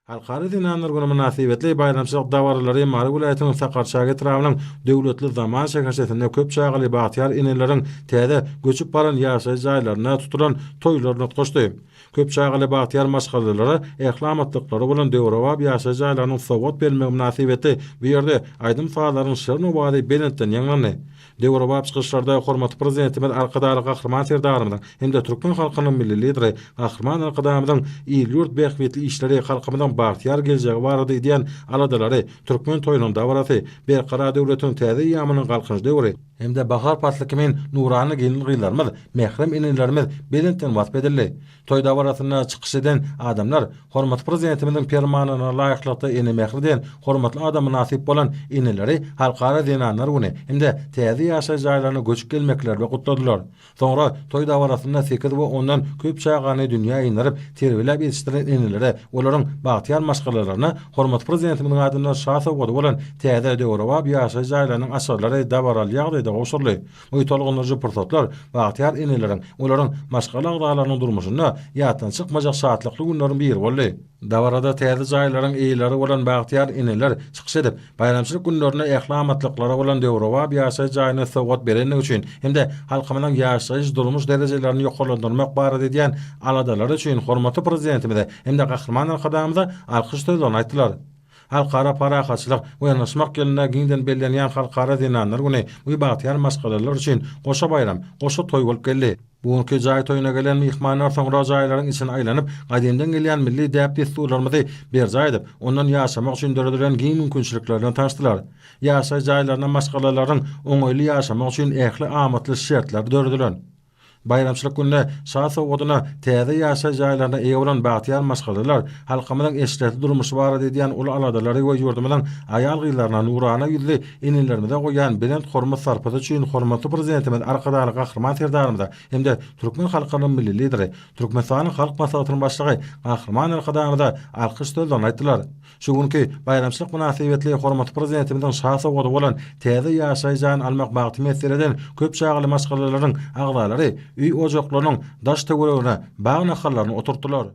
Halkara zenanlar güni mynasybetli baýramçylyk dabaralary Mary welaýatynyň Sakarçäge etrabynyň Döwletli zaman şäherçesinde köp çagaly bagtyýar eneleriň täze göçüp baran ýaşaýyş jaýlarynda tutulan toýlar nutgaşdy. Köp çagaly bagtyýar maşgalalara ähli amatlyklary bolan döwrebap ýaşaýyş jaýlarynyň sowgat berilmegi mynasybetli bu ýerde aýdym-sazlaryň şirin owazy belentden ýaňlandy. Döwrebap çykyşlarda hormatly Prezidentimiz Arkadagly Gahryman Serdarymyzyň hem-de türkmen halkynyň Milli Lideri Gahryman Arkadagymyzyň il-ýurt bähbitli işleri, halkymyzyň bagtyýar geljegi barada edýän aladalary, türkmen toýunyň dabarasy, Berkarar döwletiň täze eýýamynyň Galkynyş döwri, hem-de bahar pasly kimin nurana gelin-gyzlarymyz, mährem enelerimiz belentden wasp edildi. Toý dabarasynda çykyş eden adamlar hormatly Prezidentimiziň Permanyna laýyklykda Ene mähri diýen hormatly ada mynasyp bolan eneleri Halkara zenanlar güni hem-de täze ýaşaýyş jaýlaryna göçüp gelmekleri bilen gutladylar. Soňra toý dabarasynda sekiz we ondan köp çagany dünýä indirip, terbiýeläp ýetişdiren enelere, olaryň bagtyýar maşgalalaryna hormatly Prezidentimiziň adyndan şa sowgady bolan täze döwrebap ýaşaýyş jaýlarynyň açarlary dabaraly ýagdaýda gowşuryldy. Bu tolgundyryjy pursatlar bagtyýar eneleriň, olaryň maşgala agzalarynyň durmuşynda ýatdan çykmajak şatlykly günleriň biri boldy. Dabarada täze jaýlaryň eýeleri bolan bagtyýar eneler çykyş edip, baýramçylyk günlerinde ähli amatlyklary bolan döwrebap ýaşaýyş jaýyny sowgat berendigi üçin hem-de halkymyzyň ýaşaýyş-durmuş derejelerini ýokarlandyrmak barada edýän aladalary üçin hormatly Prezidentimize hem-de Gahryman Arkadagymyza alkyş sözlerini aýtdylar. Halkara parahatçylyk we ynanyşmak ýylynda giňden bellenýän Halkara zenanlar güni bu bagtyýar maşgalalar üçin goşa baýram, goşa toý bolup geldi. Bu günki jaý toýuna gelen myhmanlar soňra jaýlaryň içine aýlanyp, gadymdan gelýän milli däp-dessurlarymyzy berjaý edip, ondan ýaşamak üçin döredilen giň mümkinçilikler bilen tanyşdylar. Ýaşaýyş jaýlarynda maşgalalaryň oňaýly ýaşamagy üçin ähli amatly şertler döredilen. Baýramçylyk gününe şa sowgadyna täze ýaşaýyş jaýlaryna eýe bolan bagtyýar maşgalalar halkymyzyň eşretli durmuşy barada edýän uly aladalary we ýurdumyzyň aýal-gyzlaryna, nurana ýüzli enelerimize goýýan belent hormat-sarpasy üçin hormatly Prezidentimiz Arkadagly Gahryman Serdarymyza hem-de türkmen halkynyň Milli Lideri, Türkmenistanyň Halk Maslahatynyň Başlygy Gahryman Arkadagymyza alkyş sözlerini aýtdylar. Şu günki baýramçylyk mynasybetli hormatly Prezidentimiziň şa sowgady bolan täze ýaşaýyş jaýyny almak bagty miýesser eden köp çagaly maşgalalaryň agzalary öý-ojaklarynyň daş-töweregine bag nahallaryny oturtdylar.